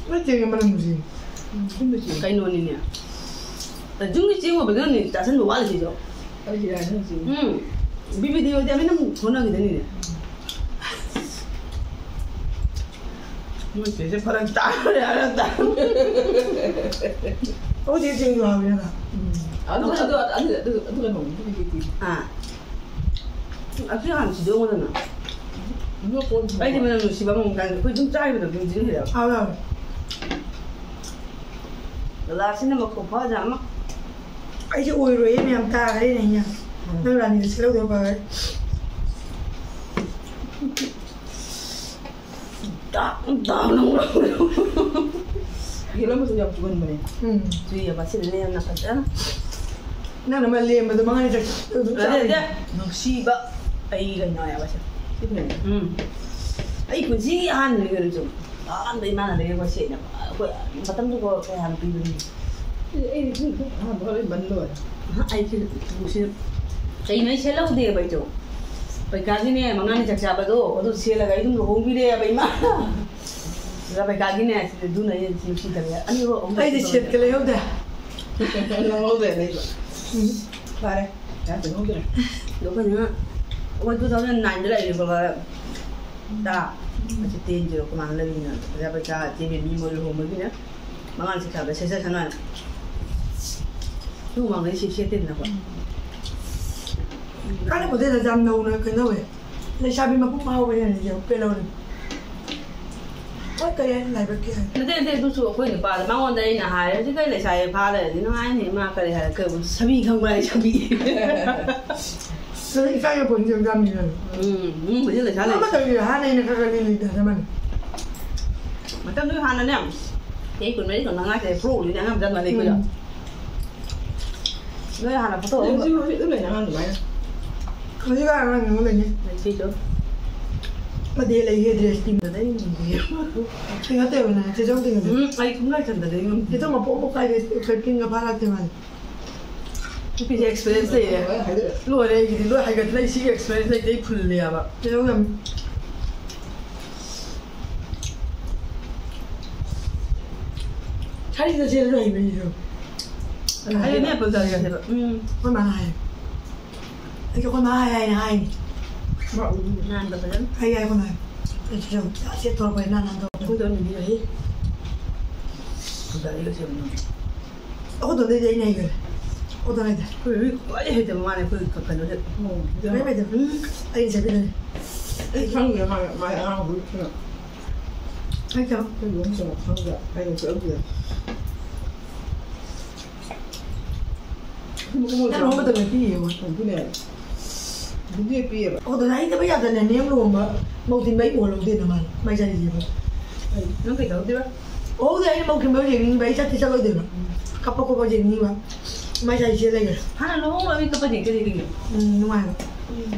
ꯅꯣꯏ ꯆꯦꯡꯒꯤ ꯃꯅꯝꯁꯤ꯫ ꯎꯝ, ꯁꯨꯝꯕ ꯆꯦꯡ꯫ ꯀꯩꯅꯣꯅꯤꯅꯦ꯫ ꯌꯨꯝꯒꯤ ꯆꯦꯡ ꯑꯣꯏꯕꯗꯨꯅꯅꯦ ꯆꯥꯁꯟꯕ ꯋꯥꯠꯂꯤꯁꯤꯁꯨ꯫ ꯑꯩꯁꯨ ꯌꯥꯏ, ꯅꯪ ꯆꯦꯡ꯫ ꯎꯝ꯫ ꯕꯤꯕꯤꯗꯤ ꯑꯣꯏꯗꯤ ꯑꯃꯅ ꯍꯣꯠꯅꯈꯤꯗꯅꯤꯅꯦ꯫ ꯅꯣꯏ ꯆꯦꯁꯦ ꯐꯔꯛ ꯇꯥꯔꯦ ꯍꯥꯏꯔ ꯇꯥꯔꯦ꯫ ꯑꯩꯈꯣꯏ ꯆꯦ ꯆꯦꯡꯁꯨ ꯍꯥꯎꯋꯦ ꯅꯠꯇ꯭ꯔꯥ? ꯎꯝ꯫ ꯑꯗꯨ, ꯑꯗꯨ, ꯑꯗꯨ, ꯑꯗꯨ, ꯑꯗꯨ ꯀꯩꯅꯣ, ꯑꯗꯨ ꯀꯩ ꯀꯩ? ꯑꯥ꯫ ꯑꯗꯨ ꯍꯥꯟꯅ ꯁꯤꯗꯣꯛꯑꯣꯗꯅ꯫ ꯑꯗꯨ ꯀꯣꯟ ꯑꯩꯗꯤ ꯃꯅꯝ ꯅꯨꯡꯁꯤꯕ ꯑꯃꯃꯨꯛ ꯀꯥꯟꯗ ꯑꯩꯈꯣꯏ ꯑꯗꯨꯝ ꯆꯥꯈꯤꯕꯗꯣ ꯑꯗꯨꯝ ꯆꯤꯟꯈ꯭ꯔꯦꯕ꯫ ꯍꯥꯎꯋꯦ, ꯍꯥꯎꯋꯦ꯫ ꯂꯥꯁꯤꯅ ꯃꯈꯣꯛ ꯐꯥꯖ ꯑꯃ꯫ ꯑꯩꯁꯦ ꯑꯣꯏꯔꯣꯏꯌꯦ ꯃꯌꯥꯝ ꯇꯥꯈ꯭ꯔꯦꯅꯦ ꯑꯩꯅ꯫ ꯎꯝ꯫ ꯅꯪ ꯔꯥꯅꯤꯗ ꯁꯤꯜꯍꯧꯗꯕ ꯐꯔꯦ꯫ ꯗꯥꯛ ꯗꯥꯛ ꯅꯧꯔꯒ꯫ ꯌꯦꯜꯂꯝꯕꯁꯨ ꯌꯥꯝ ꯆꯨꯒꯟꯕꯅꯦ꯫ ꯎꯝ꯫ ꯆꯨꯏꯌꯦꯕ ꯁꯤꯗꯅ ꯌꯥꯝꯅ ꯐꯖꯅ꯫ ꯅꯪꯅ ꯑꯃ ꯂꯦꯝꯕꯗꯣ ꯃꯉꯥꯅꯤ ꯆꯠ-, ꯑꯗꯨꯝ ꯅꯠꯇꯦ, ꯆꯥꯕꯅꯦ꯫ ꯅꯠꯇꯦ꯫ ꯅꯨꯡꯁꯤꯕ ꯑꯩ ꯀꯩꯅꯣ ꯍꯥꯏꯕꯁꯦ꯫ ꯁꯤꯅꯦ꯫ ꯎꯝ꯫ ꯑꯩ ꯄꯨꯟꯁꯤꯒꯤ ꯑꯍꯥꯟꯕꯅꯤ ꯀꯩꯅꯣ ꯆꯨꯝ꯫ ꯑꯍꯥꯟꯕ ꯏꯃꯥꯅ ꯂꯩꯔꯛꯄ ꯁꯦꯠꯅꯦꯕ꯫ ꯑꯩꯈꯣꯏ ꯃꯇꯝꯗꯨꯀꯣ ꯀꯌꯥꯝ ꯄꯤꯕꯅꯤ꯫ ꯑꯦ, ꯑꯩꯗꯤ ꯁꯨꯝ ꯑꯍꯥꯟꯕ ꯂꯣꯏ ꯃꯟ ꯂꯣꯏꯔꯦ꯫ ꯑꯍ, ꯑꯩꯁꯦ ꯅꯨꯡꯁꯤ-, ꯀꯩꯅꯣ ꯑꯩ ꯁꯦꯠꯍꯧꯗꯦꯕ ꯑꯩꯗꯣ꯫ ꯄꯩꯈꯥꯒꯤꯅꯦ, ꯃꯉꯥꯅꯤ ꯆꯥꯛ ꯆꯥꯕꯗꯣ, ꯑꯗꯨ ꯁꯦꯠꯂꯒ ꯑꯩ ꯑꯗꯨꯝ ꯂꯨꯍꯣꯡꯕꯤꯔꯦꯕ ꯏꯃꯥ꯫ ꯑꯗ ꯄꯩꯈꯥꯒꯤꯅꯦ, ꯑꯗꯨꯅ ꯑꯩ ꯅꯨꯡꯁꯤꯗꯕ ꯑꯅꯤ ꯑꯍꯨꯝ ꯑꯩꯗꯤ ꯁꯦꯠꯀ ꯂꯩꯍꯧꯗꯦ꯫ ꯂꯧꯍꯧꯗ꯭ꯔꯦ ꯂꯩꯕ꯫ ꯎꯝ, ꯐꯔꯦ꯫ ꯌꯥꯝ ꯂꯩꯍꯧꯗ꯭ꯔꯦ꯫ ꯑꯗꯣ ꯑꯩꯈꯣꯏꯅ, ꯑꯩꯈꯣꯏ two thousand nineꯗ ꯂꯩꯔꯦꯕ, ꯇꯥ꯫ ꯑꯩꯁꯦ tenꯁꯦ ꯑꯩꯈꯣꯏ ꯃꯥꯅ ꯂꯩꯃꯤꯟꯅꯕ꯫ ꯑꯗ ꯄꯩꯈꯥ ꯆꯦ ꯕꯦꯕꯤ ꯃꯣꯏ ꯂꯨꯍꯣꯡꯕꯒꯤꯅꯦ꯫ ꯃꯉꯥꯅꯤ ꯆꯥꯛ ꯆꯥꯕꯗ ꯁꯦꯠꯆꯁꯅꯨ ꯍꯥꯏꯅ꯫ ꯑꯗꯨ ꯃꯃꯥꯡꯗꯩ ꯁꯤ ꯁꯦꯠꯇꯦꯗꯅꯀꯣ꯫ ꯀꯥꯟꯅꯕꯗꯨꯗ ꯌꯥꯝ ꯅꯧꯅ ꯀꯩꯅꯣ ꯇꯧꯋꯦ꯫ ꯂꯩꯁꯥꯕꯤ ꯃꯄꯨꯡ ꯐꯥꯍꯧꯕꯅꯤꯅ ꯌꯥꯝ ꯄꯦꯜꯍꯧꯔꯦ꯫ ꯍꯣꯏ, ꯀꯔꯤ ꯍꯥꯏꯅꯤ, ꯂꯥꯏꯕꯛꯀꯤ ꯍꯥꯏ꯫ ꯅꯠꯇꯦ, ꯅꯠꯇꯦ, ꯑꯗꯨꯁꯨ ꯑꯩꯈꯣꯏ ꯅꯨꯄꯥꯗ, ꯃꯉꯣꯟꯗ ꯑꯩꯅ ꯍꯥꯏꯔꯦ, "ꯍꯧꯖꯤꯛ ꯀꯔꯤ ꯂꯩꯁꯥꯕꯤ ꯐꯥ ꯂꯩꯔꯗꯤ ꯅꯨꯡꯉꯥꯏꯅꯤ?" ꯃꯥ ꯀꯔꯤ ꯍꯥꯏꯔꯛꯀꯦ? ꯁꯥꯕꯤ ꯈꯪꯕ꯭ꯔꯥ ꯍꯥꯏ, ꯁꯥꯕꯤ꯫ ꯏꯀꯥꯏ ꯌꯥꯄꯣꯟ ꯆꯦ ꯆꯥꯝꯃꯤꯅ꯫ ꯎꯝ, ꯎꯝ, ꯍꯧꯖꯤꯛ ꯂꯩꯁꯥ ꯂꯩ꯫ ꯑꯃ ꯇꯧꯔꯤꯔ ꯍꯥꯟꯅ ꯑꯩꯅ ꯈꯔ ꯈꯔ ꯂꯤꯂꯤ ꯇꯥꯖꯕꯅꯤ꯫ ꯃꯇꯝꯗꯨ ꯍꯥꯟꯅꯅꯦ, ꯆꯍꯤ ꯀꯨꯟꯃꯔꯤ ꯀꯨꯟꯃꯉꯥꯁꯦ ꯄ꯭ꯔꯣ ꯑꯣꯏꯕꯅꯤꯅ ꯑꯉꯥꯡ ꯃꯆꯥ ꯑꯗꯨꯃꯥꯏꯅ ꯂꯩ ꯑꯩꯈꯣꯏꯗꯣ꯫ ꯎꯝ꯫ ꯅꯣꯏ ꯍꯥꯟꯅ ꯐꯣꯇꯣ ꯑꯃ ꯍꯧꯖꯤꯛ ꯍꯧꯖꯤꯛ ꯑꯗꯨꯝ ꯂꯩꯅ ꯑꯉꯥꯡ ꯑꯗꯨꯃꯥꯏꯅ꯫ ꯍꯧꯖꯤꯛ ꯑꯉꯥꯡ ꯑꯃ ꯂꯩꯅꯤ꯫ ꯂꯩꯇꯦ ꯆꯣ꯫ ꯑꯗꯩ ꯂꯩꯌꯦ ꯗ꯭ꯔꯦꯁ ꯇꯤꯝꯗ ꯑꯩ ꯌꯦꯡꯗꯦ꯫ ꯀꯩꯅꯣ ꯇꯧꯕꯅꯦ, ꯆꯦꯆꯧ ꯇꯤꯝꯗ꯫ ꯎꯝ, ꯑꯩ ꯈꯣꯡꯒ꯭ꯔꯥꯏ ꯆꯟꯗꯗꯤ ꯉꯝꯗꯦ꯫ ꯆꯦꯆꯧ ꯃꯄꯣꯛ ꯃꯄꯣꯛ ꯀꯥꯏꯗ ꯈꯔ ꯄꯤꯡꯒ ꯐꯥꯔꯛꯇꯦ ꯃꯥꯗꯤ꯫ ꯅꯨꯄꯤꯁꯦ experience ꯂꯩꯔꯦ꯫ ꯂꯣꯏꯔꯦ ꯑꯩꯒꯤꯗꯤ ꯂꯣꯏ ꯍꯥꯏꯒꯠꯂꯦ, ꯁꯤꯒꯤ experience ꯂꯩꯇꯦ, ꯑꯩ ꯐꯨꯜꯂꯦꯕ꯫ ꯆꯦꯆꯧ ꯌꯥꯝ ꯁꯥꯔꯤꯗ ꯆꯦꯜꯂꯁꯨ ꯍꯩꯕꯅꯤꯁꯨ꯫ ꯍꯩꯕꯅꯦ ꯑꯦꯄꯜ ꯆꯥꯔꯤꯒꯁꯦꯕ꯫ ꯎꯝ꯫ ꯑꯩꯈꯣꯏ ꯃꯥꯅ ꯍꯥꯏ꯫ ꯑꯩꯁꯨ ꯑꯩꯈꯣꯏ ꯃꯥ ꯍꯥꯏ ꯍꯥꯏꯅ ꯍꯥꯏꯅꯤ꯫ ꯅꯥꯟꯕ ꯐꯖꯅ꯫ ꯑꯩ ꯍꯥꯏ ꯑꯩꯈꯣꯏ ꯃꯥ꯫ ꯑꯩꯁꯨ ꯌꯥꯝ ꯆꯥꯁꯦ ꯊꯣꯔꯛꯄ ꯍꯥꯏꯅ ꯅꯥꯟ ꯊꯣꯔꯛꯄ꯫ ꯑꯩꯈꯣꯏꯗ ꯑꯣꯏꯅ ꯄꯤꯔꯛꯏ꯫ ꯑꯩꯈꯣꯏ ꯗꯥꯗꯤꯒ ꯁꯦꯝꯕꯅꯤ꯫ ꯑꯩꯈꯣꯏ ꯇꯣꯟꯗꯩꯗꯤ ꯑꯩꯅ ꯍꯩꯈ꯭ꯔꯦ꯫ ꯑꯩꯈꯣꯏ ꯇꯣꯟꯗꯩꯗꯤ꯫ ꯑꯩꯈꯣꯏ ꯃꯤ ꯈ꯭ꯋꯥꯏꯗꯩ ꯍꯩꯇꯕ ꯃꯥꯅꯦ ꯑꯩꯈꯣꯏ ꯀ-, ꯀꯩꯅꯣꯁꯦ꯫ ꯎꯝ꯫ ꯀꯔꯤꯝ ꯍꯩꯇꯕ꯫ ꯎꯝ꯫ ꯑꯩꯅ ꯆꯠꯄꯤꯗꯣꯏꯅꯦ꯫ ꯑꯩ ꯈꯪꯗꯦ ꯃꯥ, ꯃꯥ ꯑꯉꯥꯡ ꯑꯣꯏꯕꯅꯤꯅ꯫ ꯍꯩꯇꯕ꯫ ꯑꯩꯈꯣꯏ ꯌꯨꯝ ꯆꯠꯂ ꯈꯪꯗꯦ꯫ ꯑꯩꯅ ꯆꯠꯂꯨꯁꯦ꯫ ꯅꯪ ꯂꯨꯍꯣꯡꯕ ꯃꯇꯝꯗ ꯄꯤꯌꯦ ꯃꯣꯏ꯫ ꯑꯗꯨꯅꯦ꯫ ꯑꯗꯨꯗꯤ ꯄꯤꯌꯦꯕ꯫ ꯑꯣ, ꯑꯗꯨꯅ ꯍꯩꯇꯕ ꯌꯥꯗꯅ ꯅꯦꯝ ꯂꯨꯍꯣꯡꯕ ꯃꯧ ꯊꯤꯟꯕ ꯑꯩ ꯎꯍꯜꯍꯧꯗꯦꯅ ꯃꯥꯅ ꯃꯥꯏ ꯆꯥꯔꯤꯁꯦꯕ꯫ ꯅꯪ ꯀꯩꯗꯧꯗꯣꯏꯕ? ꯎꯍꯧꯗꯦ, ꯑꯩꯅ ꯃꯧ ꯊꯤꯟꯕ ꯌꯦꯡꯅꯤꯡꯕ, ꯑꯩ ꯆꯠꯇꯤ ꯆꯠꯂꯣꯏꯗꯣꯏꯕ꯫ ꯀꯞꯄ ꯈꯣꯠꯄ ꯌꯦꯡꯅꯤꯡꯕ꯫ ꯃꯥꯏ ꯆꯥꯔꯤꯁꯦ ꯂꯩꯈ꯭ꯔꯦ꯫ ꯍꯥꯟꯅ ꯂꯨꯍꯣꯡꯂꯒ ꯃꯤ ꯀꯞꯄ ꯌꯦꯡꯒꯦ ꯂꯩꯒꯅꯤ꯫ ꯎꯝ, ꯅꯨꯡꯉꯥꯏꯕ꯫ ꯎꯝ꯫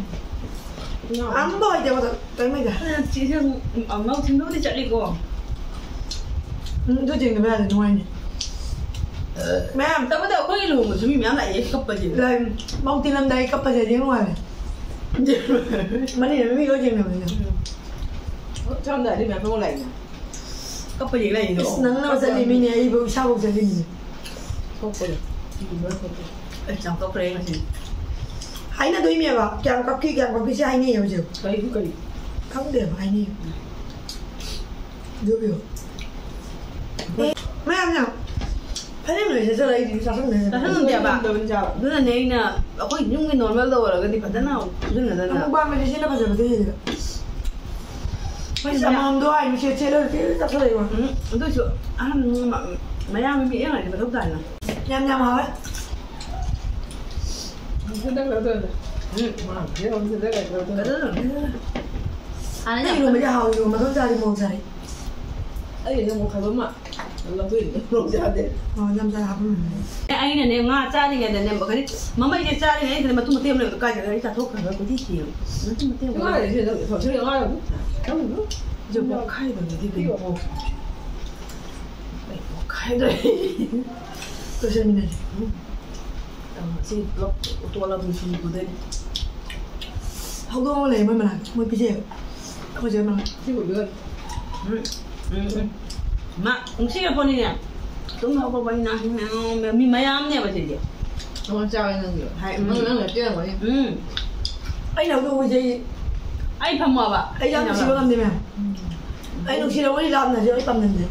ꯑꯝꯕ ꯍꯩꯇꯦ ꯃꯁꯛ, ꯀꯔꯤꯝ ꯍꯩꯇꯦ꯫ ꯑꯗꯨꯅ ꯆꯦꯁꯦ, ꯎꯝ, ꯃꯧ ꯊꯤꯟꯕꯕꯨꯗꯤ ꯆꯠꯂꯤꯀꯣ꯫ ꯎꯝ, ꯑꯗꯨ ꯌꯦꯡꯗꯕ ꯌꯥꯗꯦ, ꯅꯨꯡꯉꯥꯏꯅꯤ꯫ ꯃꯌꯥꯝ꯫ ꯇꯧꯕꯗ ꯑꯩꯈꯣꯏꯒꯤ ꯂꯨꯍꯣꯡꯕꯁꯨ ꯃꯤ ꯃꯌꯥꯝ ꯂꯥꯛꯑꯦ ꯀꯞꯄꯁꯦ꯫ ꯂꯥꯛꯑꯦ꯫ ꯃꯧ ꯊꯤꯜꯂꯝꯗꯥꯏ ꯀꯞꯄꯁꯦ ꯌꯦꯡ ꯅꯨꯡꯉꯥꯏꯔꯦ꯫ ꯃꯅꯤꯅ ꯃꯤ ꯂꯣꯏ ꯌꯦꯡꯅꯕꯅꯤꯅ꯫ ꯎꯝ꯫ ꯆꯠꯂꯝꯗꯥꯏꯗꯤ ꯃꯌꯥꯝ ꯄꯨꯡ ꯂꯥꯛꯏꯅ꯫ ꯀꯞꯄ ꯌꯦꯡ ꯂꯥꯛꯏꯅꯣ? ꯏꯁ, ꯅꯪꯅ ꯆꯠꯂꯤꯃꯤꯅꯦ, ꯑꯩꯕꯨ ꯏꯁꯥꯐꯥꯎ ꯆꯠꯂꯤꯃꯤꯅꯦ꯫ ꯊꯣꯛꯄꯗꯣ꯫ ꯎꯝ, ꯂꯣꯏ ꯊꯣꯛꯄꯗꯣ꯫ ꯑꯩ ꯆꯥꯝꯊꯣꯛꯈ꯭ꯔꯦ ꯉꯁꯤ꯫ ꯍꯥꯏꯅꯗꯣꯏꯅꯦꯕ꯫ ꯀꯌꯥꯝ ꯀꯞꯈꯤ, ꯀꯌꯥꯝ ꯀꯞꯈꯤ ꯁꯤ ꯍꯥꯏꯅꯩꯌꯦ ꯍꯧꯖꯤꯛ꯫ ꯀꯔꯤꯁꯨ ꯀꯔꯤ? ꯈꯪꯗꯦꯕ, ꯍꯥꯏꯅꯩꯌꯦ꯫ ꯑꯗꯨꯒꯤꯌꯣ꯫ ꯑꯦ, ꯃꯌꯥꯝꯅ ꯐꯅꯦꯛ ꯂꯩꯁꯦ ꯆꯠꯂ ꯑꯩꯗꯤ ꯆꯥꯁꯟꯗꯕꯅꯤ꯫ ꯆꯥꯁꯟꯗꯕꯅꯦꯕ꯫ ꯆꯥꯁꯟꯗꯕꯅꯤ ꯆꯥꯕ꯫ ꯑꯗꯨꯅꯅꯦ ꯑꯩꯅ ꯑꯩꯈꯣꯏ ꯌꯨꯝꯒꯤ ꯅꯣꯔꯃꯦꯜꯗ ꯑꯣꯏꯔꯒꯗꯤ ꯐꯖꯅ ꯁꯨꯖꯟꯅꯗꯅ꯫ ꯑꯃꯨꯛ ꯄꯥꯝꯕꯗꯤ ꯁꯤꯅ ꯐꯖꯕꯗꯤ ꯍꯦꯜꯂꯦꯕ꯫ ꯃꯣꯏ ꯆꯃꯥꯝꯗꯣ ꯍꯥꯏ ꯃꯁꯤ ꯆꯦꯜꯂꯒ ꯆꯦꯜꯂ ꯆꯥꯁꯜꯂꯛꯏꯕ꯫ ꯎꯝ, ꯑꯗꯨꯏꯁꯨ ꯑꯍꯟ ꯃ-, ꯃꯌꯥꯝ ꯃꯤ ꯌꯦꯡꯉꯗꯤ ꯃꯊꯧ ꯇꯥꯏꯅ꯫ ꯌꯥꯝ ꯌꯥꯝ ꯍꯥꯎꯋꯦ꯫ ꯍꯟꯗꯛ ꯀꯩꯅꯣ ꯇꯧꯔꯦ꯫ ꯎꯝ꯫ ꯃꯥ ꯌꯦꯔꯨꯝꯁꯤꯗ ꯀꯩꯅꯣ ꯇꯧꯔꯦ꯫ ꯀꯩꯅꯣ ꯇꯧꯔꯦ꯫ ꯍꯥꯟꯅ ꯅꯪ ꯌꯥꯝ ꯏꯔꯣꯝꯕꯗꯤ ꯍꯥꯎꯏ, ꯏꯔꯣꯝꯕ ꯃꯇꯣꯟ ꯆꯥꯔꯗꯤ ꯃꯣꯔꯣꯛ ꯆꯥꯔꯦ꯫ ꯑꯩ ꯅꯪ ꯃꯣꯔꯣꯛ ꯈꯥꯏꯕ ꯑꯃ ꯂꯧꯊꯣꯛꯏꯅꯦ, ꯃꯣꯔꯣꯛ ꯆꯥꯗꯦ꯫ ꯑꯣ, ꯌꯥꯝ ꯆꯥ ꯍꯥꯞꯄꯝꯃꯅꯤ꯫ ꯑꯦ, ꯑꯩꯅꯅꯦ ꯉꯥ ꯆꯥꯔꯤꯉꯩꯗꯅꯦ, ꯀꯔꯤ, ꯃꯃꯩꯁꯦ ꯆꯥꯔꯤꯉꯩꯗ ꯃꯇꯨꯝ ꯃꯇꯦꯛ ꯑꯃ ꯂꯩꯕꯗꯣ ꯀꯥꯏꯗꯅꯣ ꯑꯩ ꯆꯥꯊꯣꯛꯈ꯭ꯔꯒ ꯀꯣꯏꯊꯤ ꯊꯤꯌꯦꯕ꯫ ꯃꯇꯨꯝ ꯃꯇꯦꯛ ꯑꯃ ꯉꯥ ꯂꯩꯔꯤꯁꯦ ꯅꯪ ꯊꯝꯆꯦꯠ ꯉꯥ ꯂꯩꯔꯝꯃꯤ? ꯈꯪꯗ꯭ꯔꯣ? ꯁꯤꯁꯦ ꯄꯣꯛꯈꯥꯏꯗꯣꯏꯅꯦ, ꯑꯗꯨꯏ ꯀꯩꯅꯣ ꯄꯣꯛ-, ꯑꯩ ꯄꯣꯛꯈꯥꯏꯗꯣꯏꯅꯦ꯫ ꯂꯣꯏꯁꯟꯃꯤꯟꯅꯁꯦ꯫ ꯁꯤ ꯄꯨꯂꯞ ꯇꯣꯠꯂꯕꯅꯤ ꯁꯤꯡꯖꯨꯗꯨꯗꯩ꯫ ꯍꯧꯗꯣꯡ ꯑꯃ ꯂꯩ, ꯃꯣꯏ ꯃꯅꯥꯛꯇ꯫ ꯃꯣꯏ ꯄꯤꯖꯩꯌꯦꯕ꯫ ꯑꯩꯈꯣꯏ ꯆꯦ ꯃꯅꯥꯛꯇ꯫ ꯁꯤ ꯑꯣꯏꯗꯣꯏꯔꯥ? ꯎꯝ, ꯎꯝ, ꯎꯝ꯫ ꯃꯥ ꯅꯨꯡꯁꯤꯔ ꯄꯣꯠꯅꯤꯅꯦ꯫ ꯇꯨꯝ ꯍꯧꯒꯠꯄꯅꯤꯅ ꯃꯤ ꯃꯌꯥꯝꯅꯦꯕ ꯁꯤꯗꯤ꯫ ꯑꯣ, ꯆꯥꯎꯔꯦ ꯅꯪꯒꯤ꯫ ꯍꯥꯏ, ꯎꯝ꯫ ꯅꯪ, ꯅꯪꯅ ꯄꯤꯔꯝꯒꯅꯤ꯫ ꯎꯝ꯫ ꯑꯩꯅ ꯍꯧꯗꯣꯡ ꯍꯨꯏꯁꯦ ꯑꯩ, ꯑꯩ ꯐꯝꯃꯣꯕ꯫ ꯑꯩ ꯌꯥꯝ ꯅꯨꯡꯁꯤꯕ ꯉꯝꯗꯦ, ꯃꯌꯥꯝ꯫ ꯎꯝ꯫ ꯑꯩ ꯅꯨꯡꯁꯤꯔꯝꯒꯅꯤ ꯂꯥꯞꯅꯁꯨ ꯑꯩ ꯄꯥꯝꯅꯝꯗꯦ꯫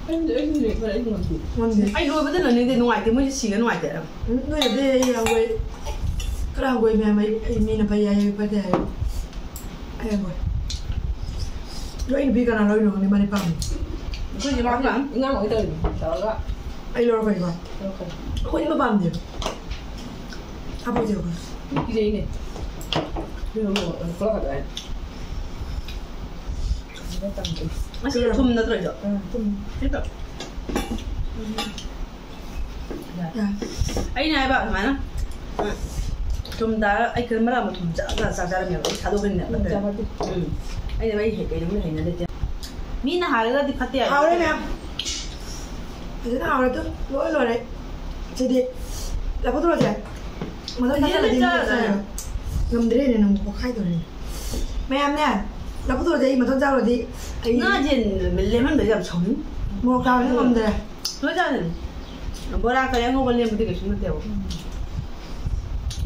ꯑꯩ, ꯑꯩꯁꯨꯅꯦ, ꯈꯔ ꯑꯩꯁꯨ ꯉꯝꯗꯦ꯫ ꯉꯝꯗꯦ꯫ ꯑꯩ ꯂꯣꯏꯕꯗ ꯂꯣꯏꯅꯤꯡꯗꯦ, ꯅꯨꯡꯉꯥꯏꯇꯦ, ꯃꯣꯏꯁꯦ ꯁꯤꯒ ꯅꯨꯡꯉꯥꯏꯇꯦ ꯍꯥꯏꯕ꯫ ꯎꯝ, ꯅꯣꯏꯅꯗꯤ ꯑꯩ ꯍꯪꯒꯣꯏ, ꯈꯔ ꯍꯪꯒꯣꯏ ꯃꯌꯥꯝ, ꯑꯩ, ꯑꯩ ꯃꯤꯅ ꯐꯩ ꯍꯥꯏꯌꯦ, ꯐꯠꯇꯦ ꯍꯥꯏꯌꯦ꯫ ꯑꯩ ꯍꯪꯒꯣꯏ꯫ ꯑꯗꯣ ꯑꯩ ꯅꯨꯄꯤ ꯀꯅꯥ ꯂꯧꯔꯤꯅꯣ ꯈꯪꯗꯦ, ꯃꯥꯗꯤ ꯄꯥꯝꯃꯤ꯫ ꯑꯩꯈꯣꯏ ꯏꯃꯥ ꯄꯥꯝꯃꯤ꯫ ꯏꯃꯥ ꯍꯣꯏ ꯇꯧꯔꯤꯅꯤ, ꯇꯧꯔꯒ꯫ ꯑꯩ ꯂꯧꯔꯛꯀꯅꯤꯀꯣ꯫ ꯂꯧꯔꯛꯀꯅꯤ꯫ ꯑꯩꯈꯣꯏ ꯑꯃ ꯄꯥꯝꯗꯦꯕ꯫ ꯍꯥꯞꯄꯛꯁꯦ ꯑꯩꯈꯣꯏ꯫ ꯀꯤꯖꯩꯅꯦ꯫ ꯀꯩꯅꯣ, ꯄꯨꯂꯞ ꯈꯛꯇ ꯍꯥꯏ꯫ ꯉꯁꯤ ꯊꯨꯝ ꯅꯠꯇ꯭ꯔꯣ ꯑꯩꯗꯣ? ꯑꯥ, ꯊꯨꯝ꯫ ꯅꯠꯇ꯭ꯔꯣ? ꯌꯥꯏ꯫ ꯑꯩꯅ ꯍꯥꯏꯕ ꯑꯗꯨꯃꯥꯏꯅ, ꯎꯝ, ꯊꯨꯝ ꯇꯥꯔ ꯑꯩ ꯀꯔꯤ ꯃꯔꯛ ꯑꯃ ꯊꯨꯝ ꯆꯥ-, ꯆꯥ-, ꯆꯥ-, ꯆꯥꯔꯝꯃꯦꯕ꯫ ꯑꯩ ꯊꯥꯗꯣꯛꯈ꯭ꯔꯤꯅꯦꯕ꯫ ꯎꯝ, ꯆꯥ ꯐꯠꯇꯦ꯫ ꯎꯝ꯫ ꯑꯩꯅ ꯑꯩ ꯍꯩ-, ꯀꯩꯅꯣꯝ ꯍꯩꯅꯗꯦ꯫ ꯃꯤꯅ ꯍꯥꯏꯔꯒꯗꯤ ꯐꯠꯇꯦ ꯍꯥꯏꯕ꯫ ꯍꯥꯎꯔꯦ ꯃꯌꯥꯝ꯫ ꯐꯖꯅ ꯍꯥꯎꯔꯦ ꯑꯗꯨ꯫ ꯂꯣꯏ ꯂꯣꯏꯔꯦ꯫ ꯁꯤꯗꯤ ꯂꯐꯨ ꯊꯔꯣꯁꯦ꯫ ꯃꯊꯪ ꯌꯦꯟ ꯆꯥꯁꯤꯜꯂꯗꯤ ꯆꯥꯔꯒ ꯃꯊꯪ ꯆꯥꯔꯒ꯫ ꯉꯝꯗ꯭ꯔꯦꯅꯦ ꯅꯪꯕꯨ, ꯄꯣꯛꯈꯥꯏꯗꯧꯔꯦꯅꯦ꯫ ꯃꯌꯥꯝꯅꯦ, ꯂꯐꯨ ꯊꯔꯣꯁꯦ ꯑꯩ ꯃꯊꯪ ꯆꯥꯔꯨꯔꯗꯤ ꯑꯩ ꯉꯥꯁꯦ ꯂꯦꯝꯍꯟꯕꯁꯦ ꯌꯥꯝ ꯁꯥꯎꯅꯤꯡ꯫ ꯃꯣꯔꯣꯛ ꯆꯥꯕꯁꯨ ꯉꯝꯗ꯭ꯔꯦ꯫ ꯂꯣꯏ ꯆꯥꯗꯣꯏꯅꯤ꯫ ꯕꯣꯔꯥ ꯀꯔꯤ ꯑꯉꯧꯕ ꯂꯦꯝꯕꯗꯤ ꯀꯩꯁꯨ ꯅꯠꯇꯦꯕ꯫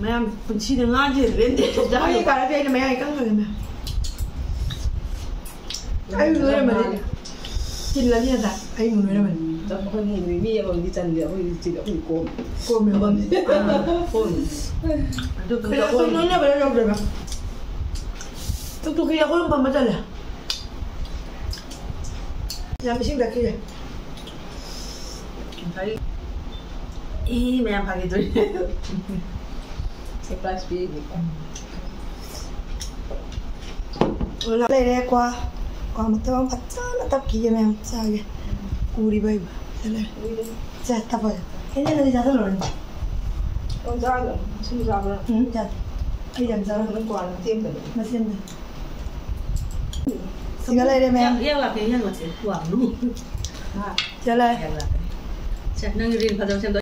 ꯃꯌꯥꯝ ꯄꯨꯟꯁꯤꯗ ꯉꯥꯁꯦ ꯂꯦꯝꯗꯦ꯫ ꯃꯣꯏꯒꯤ ꯀꯥꯔꯗꯤ ꯑꯩꯅ ꯃꯌꯥꯏ ꯏꯀꯪ ꯀꯪꯉꯦ꯫ ꯑꯩ ꯂꯣꯏꯔꯝꯃꯗꯤ ꯆꯤꯜꯂꯅꯤ ꯉꯁꯥꯏ꯫ ꯑꯩ ꯂꯣꯏꯔꯝꯃꯗꯤ꯫ ꯑꯩꯈꯣꯏ ꯏꯃꯨꯡꯗꯤ ꯃꯤ ꯑꯃꯃꯝꯗꯤ ꯆꯟꯗꯦ, ꯑꯩꯈꯣꯏꯗꯤ ꯆꯤꯜꯂꯦ, ꯑꯩꯈꯣꯏꯗꯤ ꯀꯣꯝꯃꯦ꯫ ꯀꯣꯝꯃꯦ, ꯀꯣꯝꯃꯦ꯫ ꯑꯥ, ꯀꯣꯝꯃꯦ꯫ ꯑꯗꯨ ꯀꯩꯅꯣ, ꯑꯩꯈꯣꯏ ꯂꯣꯏꯅꯕ ꯌꯥꯎꯗ꯭ꯔꯦꯕ꯫ ꯇꯨꯛ ꯇꯨꯛ ꯈꯤꯒꯦ, ꯑꯩꯈꯣꯏ ꯑꯍꯨꯝ ꯐꯝꯕ ꯆꯜꯂꯦ꯫ ꯌꯥꯝ ꯏꯁꯤꯡ ꯊꯛꯈꯤꯒꯦ꯫ ꯉꯁꯥꯏ ꯏ ꯃꯌꯥꯝ ꯐꯥꯈꯤꯗꯣꯏꯅꯦ꯫ ꯄ꯭ꯔꯥꯏꯁ ꯄꯤꯔꯤꯅꯤꯀꯣ꯫ ꯂꯩꯔꯦ ꯀ꯭ꯋꯥ꯫ ꯀ꯭ꯋꯥ ꯃꯇꯨꯝ ꯑꯃ ꯐꯖꯅ ꯇꯞꯈꯤꯒꯦ ꯃꯌꯥꯝ ꯆꯥꯒꯦ꯫ ꯎꯔꯤꯕ ꯍꯩꯕ꯫ ꯁꯤ ꯂꯩꯔꯦ꯫ ꯎꯔꯤꯕ꯫ ꯁꯦ, ꯇꯞꯄꯒꯦ꯫ ꯑꯩꯅ ꯅꯪꯗꯤ ꯆꯥꯁꯤꯜꯂꯨꯔꯅꯤ꯫ ꯅꯪ ꯆꯥꯗ꯭ꯔꯣ? ꯁꯤꯡꯖꯨ ꯆꯥꯕ꯭ꯔꯣ? ꯎꯝ, ꯆꯥꯗꯦ꯫ ꯑꯩ ꯌꯥꯝ ꯆꯥꯔꯝꯃꯣꯏ꯫ ꯅꯪ ꯀ꯭ꯋꯥ ꯅꯪ ꯁꯦꯝꯗꯕꯅꯤ꯫ ꯃꯁꯦꯝꯗ꯫ ꯁꯤꯒ ꯂꯩꯔꯦ ꯃꯌꯥꯝ꯫ ꯌꯥꯛ ꯂꯥꯛꯀꯦ, ꯌꯥꯛ ꯂꯥꯛꯀꯦ꯫ ꯀ꯭ꯋꯥ ꯃꯅꯨꯡ꯫ ꯍꯥ? ꯁꯤꯒ ꯂꯩꯔꯦ꯫ ꯌꯥꯛ ꯂꯥꯛꯀꯦ꯫ ꯁꯦ, ꯅꯪ ꯔꯤꯜ ꯐꯖꯕ ꯁꯦꯝꯗꯣꯛ꯫